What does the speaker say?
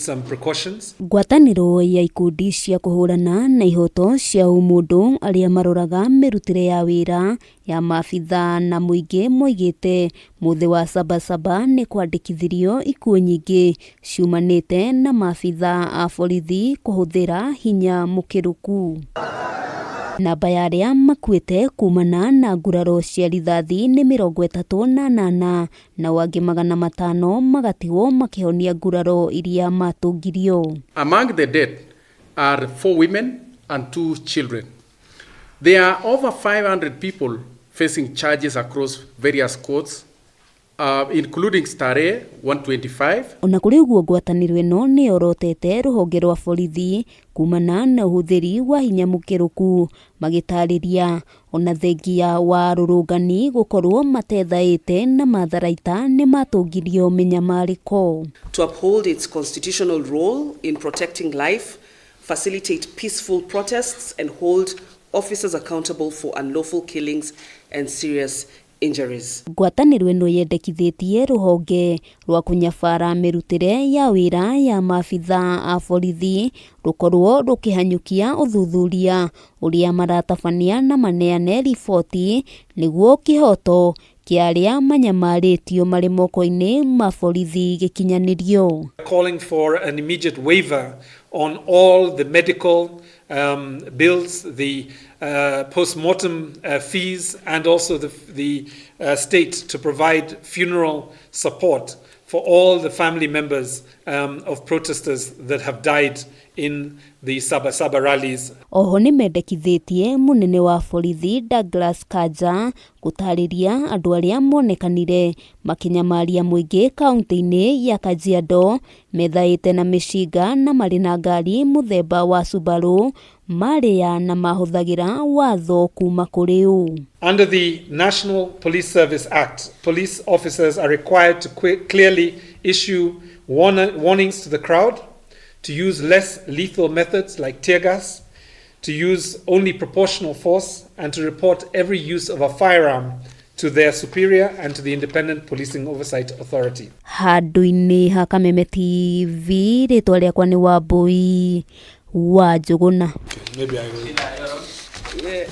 Some precautions. Ngwatanĩro ya ikundi cia kũhũrana na ihoto cia ũmũndũ arĩa maroraga mĩrutĩre ya wĩra ya maabitha na mũingĩ moigĩte mũthĩ wa Sabasaba nĩ kwandĩkithirio ikuũ nyingĩ ciumanĩte na maabitha a borithi kũhũthĩra hinya mũkĩrũku. Namba ya arĩa makuĩte kumana na nguraro cia rithathi nĩ 38, nao angĩ 500 magatigwo makĩhonia nguraro iria matũngirio. Among the dead are 4 women and 2 children. There are over 500 people facing charges across various courts, including Starehe 125. Ona kũrĩ ũguo, ngwatanĩro ĩno nĩ yorotete rũhonge rwa borithi kumana na ũhũthĩri wa hinya mũkĩrũku, magĩtarĩria ona thengia wa arũrũngani gũkorwo matethaĩte na matharaita nĩ matũngirio mĩnyamarĩko. To uphold its constitutional role in protecting life, facilitate peaceful protests and hold officers accountable for unlawful killings and serious injuries. Ngwatanĩro ĩno yendekithĩtie rũhonge rwa kũnyabara mĩrutĩre ya wĩra ya maabitha a borithi rũkorwo rũkĩhanyũkia ũthuthuria ũrĩa maratabania na maneane riboti nĩguo kĩhoto kĩa arĩa manyamarĩtio marĩ moko-inĩ ma borithi gĩkinyanĩrio. Calling for an immediate waiver on all the medical bills, the post-mortem fees, and also the state to provide funeral support for all the family members of protesters that have died in the Saba Saba rallies. Oho nĩ mendekithĩtie mũnene wa borithi Douglas Kanja gũtarĩria andũ arĩa monekanire makĩnyamaria mũingĩ kaunti-inĩ ya Kajiado methaĩte na mĩcinga na marĩ na ngari mũthemba wa Subaru marĩa na mahũthagĩra watho kuma kũrĩ ũ. Under the National Police Service Act, police officers are required to clearly issue warnings to the crowd, to use less lethal methods like tear gas, to use only proportional force, and to report every use of a firearm to their superior and to the Independent Policing Oversight Authority. Handũ-inĩ ha Kameme TV, rĩtwa rĩakwa nĩ Wambui wa Njũgũna. Maybe I will. Yeah.